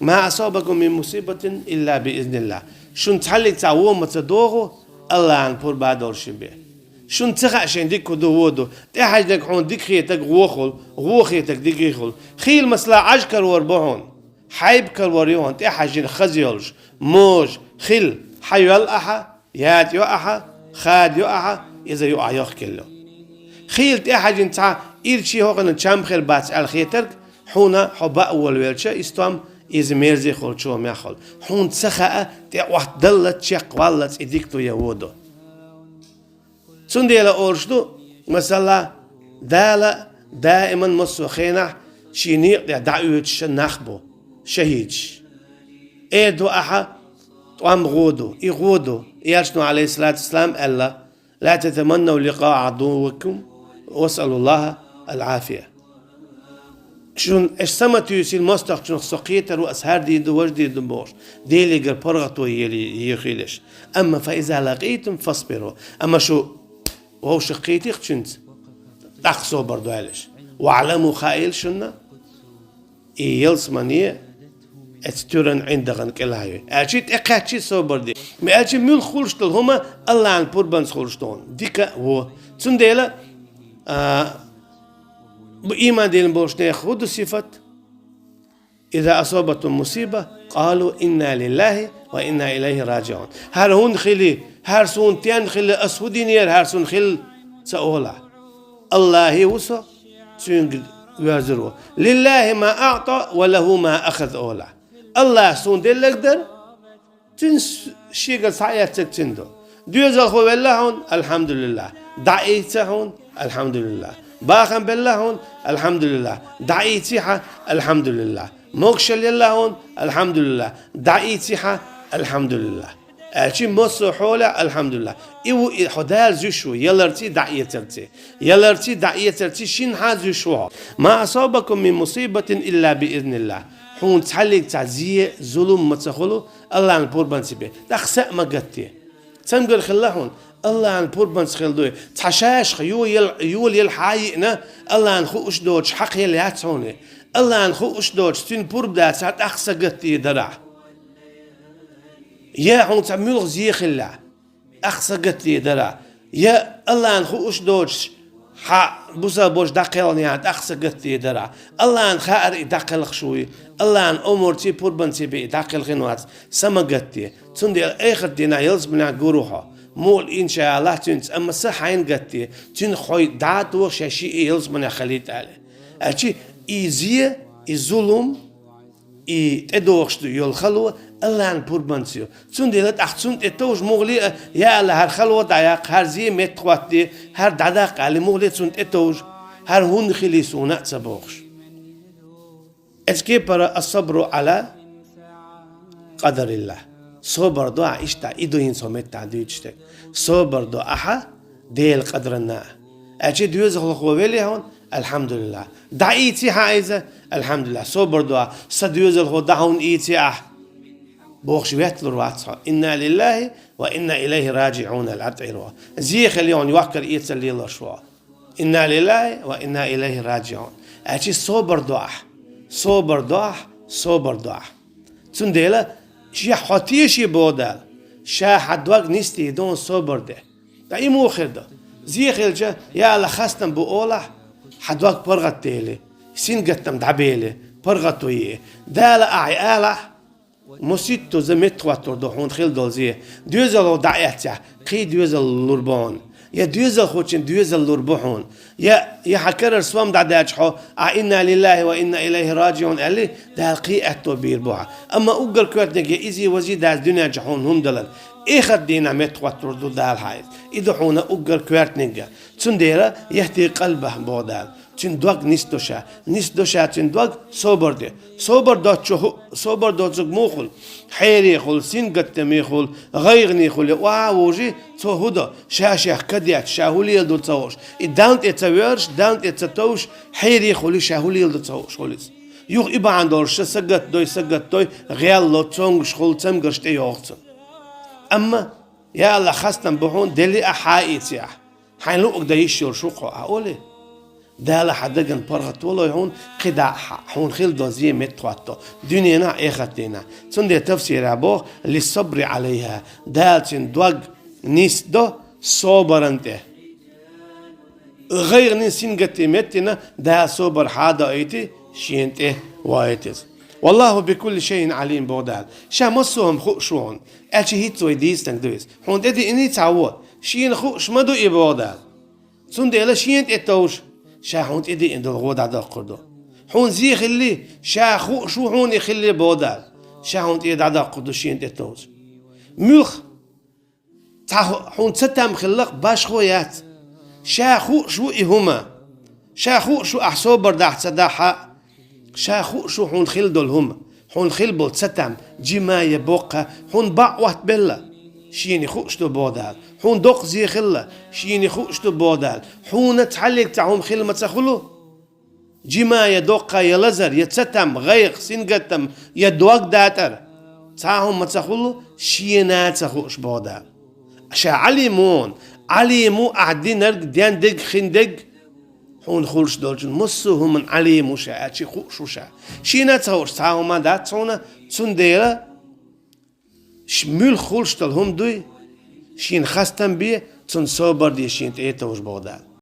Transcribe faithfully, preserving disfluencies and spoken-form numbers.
ما أصابكم من مصيبة إلا بإذن الله. Шун цхьаллиг цхьа во ма ца догӀу, Аллахьан пурба долаш шин бе. Шун ца хаьа шайн дика хӀу ду, во ду. ТӀехьажнаг хьуна дика хетаг вохул, во хетаг дика хул. Хийла масала Ӏаж карвар бу хьуна. Хьайба карвар ю хьуна, тӀехьажина хаза йолаш. Можа, хила, хьайоал ахьа, ятӀа йо ахьа, хада йо ахьа, иза ю а йохкелло. Хийла тӀехьажина цхьа ирчи хьокхана чам хир бац аьл хетарг, хьуна хьо баа волавелча, истом иза мерзи хул, чо мехал. Хьуна ца хаьа, тӀе Ӏотт даллац, чекх валлац, и дика ду я во ду. Цундела олуш ду, масала, Дала даиман массо а хенахь ший некъа тӀе дӀаоьцуш нах бу, шахӀидаш. Э ду ахьа, тӀом гӀо ду, и гӀо ду. Элчано, алейхиссалату вассалам, аьлла: لا تتمنوا لقاء عدوكم واسألوا الله العافية. Шун аш саматуьйсина мостагӀчунах со кхетар ву, ас хӀара дийр ду, важа дийр ду бохуш, Делигара паргӀато ели ехийлаш. Амма فإذا لقيتم فاصبروا. Амма шу вовшах кхийтих цуьнца, тӀаккха собар дойлаш. واعلموا, хаийла шуна, и ялсмане эца туьран ӀиндагӀан кӀелхьайой. Аьлчи тӀекхаьччи собар де. Ма аьлчи муьлх хуьлуш долу хӀума Аллахьан пурбанца хуьлуш долу. Дика а, во. Цундела, а, бу ийман дина болчу нехан хӀун ду сифат? إذا أصابتهم مصيبة قالوا إنا لله وإنا إليه راجعون. ХӀара хӀунда хили, хӀара суна тен хили, ас хӀу динера, хӀара суна хилла ца ола. Аллахьи ву со, цуьнга воьрзур ву. لله ما أعطى وله ما أخذ ола. Аллахьа суна деллаг дара, цуьнан с-, шегара схьаэццаг цуьнан ду. Доьзалхо велла хьуна, алхьамдулиллахӀ. ДӀаийца хьуна, алхьамдулиллахӀ. Бахам белла хьуна, алхьамдулиллахӀ. ДӀаийци хьан, алхьамдулиллахӀ. Могушалла елла хьуна, алхьамдулиллахӀ. ДӀаийци хьан, алхьамдулиллахӀ. Аьлчи массо а хьолехь, алхьамдулиллахӀ. И ву и хьо Дала зуьйш ву, яларций, дӀаэцарций. Яларций, дӀаэцарций шин хьан зуьйш ву хьо. ما أصابكم من مصيبة إلا بإذن الله. Хьуна цхьаллиг цхьа зе, зулум ма ца хуьлу, Аллахьан пурбанца бен. ТӀаккха са а ма гатде. Цамгар хилла хьуна, Аллахьан пурбанца хила дуй. Цхьа шашах йола ел, йола ел хьан йиъна, Аллахьан хууш доцуш хьакхел яц хьуна. Аллахьан хууш доцуш, цуьнан пурба дацахь, тӀаккха са гатде дарахь. Я хьуна цхьа муьлха зе хилла, тӀаккха са гатде дарахь. Я Аллахьан хууш доцуш, хьан бусалба бош дӀакхелхина яхьа, тӀаккха са гатде дарахь. Аллахьан хаьара и дӀакхелхаш вуй. Аллахьан омурций, пурбанций бен и дӀакхелхина вац, са ма гатде. Цундела эхарт дийнахь ялсаманехь гур ву хьо. Муха иншааллахӀ цуьнца, амма са хьайна гатде. Цуьнан хьой дӀа а тоху, шаьш шиъ ялсаманехь хилийта аьлла. Аьлчи и зе, и зулум, и тӀедогӀуш ду йолу хало Аллахьан пурбанца ю. Цундела тӀаккха цунна тӀе товжа мугӀале а, я Алла, хӀара хало дӀаяккха, хӀара зе меттахӀоттаде, хӀара дӀадаккха аьлла, мугӀале цунна тӀе товжа, хӀара хӀунда хили суна а ца бохуш. Эцу кепара الصبر على قدر الله. Собар до ахьа иштта, и ду хӀинца хьо меттахь дуьйцуш дерг. Собар до ахьа Делан къадарна а. Аьлчи доьзалхо велли хьуна, алхьамдулиллахӀ. ДӀаийци хьан иза, алхьамдулиллахӀ. Собар до ахьа, сан доьзалхо дӀа хьуна ийци ахьа. Бохуш ветталур вац хьо. إنا لله وإنا إليه راجعون аьлла тӀера ву. Зе хила йогӀун йоккхар эцал лелош ву. إنا لله وإنا إليه راجعون. Аьлчи собар до ахьа. Собар до ахьа, собар до ахьа. Цундела, шех хьо теший боху Дала, ша хьан дог нисдийр ду хьуна собар де. Ткъа и муха хир ду? Зе хилча, я Алла, хастам бу олахь, хьан дог паргӀатдели, сингаттам дӀабели, паргӀато е. Дала ахьа алахь, муситту за меттахӀоттур ду хьуна хила долу зе. Доьзалхо дӀаэццехь, кхин доьзал лур бу хьуна. Я доьзалхочун доьзал лур бу хьуна. Я, я хьан карара сом дӀадаьлча хьо, ахьа إنا لله وإنا إليه راجعون аьлли, Дала кхин аьтто бийр бу хьан. Амма уггар коьртаниг я изи-вази дац дуьнен чу хьуна хӀума далар. Эхарт дийнахь меттахӀоттур ду Дала хьан иза. И ду хьуна уггар коьртаниг. Цундела يهدي قلبه боху Дала. Цуьнан дог нисдо ша. Нисдо ша цуьнан дог, собар де. Собар доцучо хӀу-, собар доцург муха хуьлу? Хьере хуьлу, сингаттаме хуьлу, гӀайгӀане хуьлу, охьа а вужий, цо хӀу до? Ша шех кадетта, ша хӀу леладо ца хууш. И Далла тӀе ца воьрзуш, Далла тӀе ца товжуш, хьере хуьлу, ша хӀу леладо ца хууш хуьлу иза. Юха и бахьана долуш ша сагатдой, сагатдой, гӀелло, цомгуш хуьлу, цамгарш тӀейогӀу цунна. Амма, я Алла, хастам бу хьуна, делли ахьа, хьа а ийци ахьа. Хьайн луъург дан йиш йолуш ву хьо, ахьа олий? Дала хьан даган паргӀато лой хьуна, кхидӀа хьуна хила дола зе меттахӀотто, дуьненахь а, эхартахь а. Цундела тафсирехь боху: «Лиссабри Ӏалайхьа», Дала цуьнан дог нисдо собаран тӀе. ГӀайгӀанийн, сингаттийн меттана Дала собар хьадоуьйту, шена тӀе воуьйту иза. «Валлахьу бикулли шайин Ӏалим», боху Дала. Ша массо а хӀума хууш ву хьуна. Аьлча хӀинца вай дийцинарг ду иза. Хьуна тӀедеана ца ву, шена хууш ма ду и, боху Дала. Цундела шена тӀе товш, ша хьуна тӀедеана долу гӀо дӀадоккхур ду. Хьуна зе хилли, ша хууш ву хьуна и хилли, боху Дала. Ша хьуна тӀе дӀадоккхур ду шена тӀе товш. Муьлхха цхьа хьу-, хьуна цатам хиллакх башхо яц. Ша хууш ву и хӀума. Ша хууш ву ахь собар дахь ца дахь а. Ша хууш ву хьуна хила долу хӀума. Хьуна хила болу цатам, жима я боккха, хьуна бакъ оттабелла, шена хууш ду, боху Дала. Хьуна доккха зе хилла, шена хууш ду, боху Дала. Хьуна цхьаллиг цхьа хӀума хила ма ца хуьлу. Жима я доккха, я лазар, я цатам, гӀайгӀа, сингаттам, я дог датӀар. Цхьа а хӀума ма ца хуьлу, шена ца хууш, боху Дала. Ша Ӏалим ву хьуна. Ӏалим ву ахь динарг, дендерг, хиндерг, хьуна хуьлуш долчун массо а хӀуманна Ӏалим ву ша, аьлча хууш ву ша. Шена ца хууш цхьа а хӀума дац хьуна, цундела ш-, муьлхха хуьлуш долу хӀума дуй, шена хастам бе, цунна собар де, шена тӀе товш, боху Дала.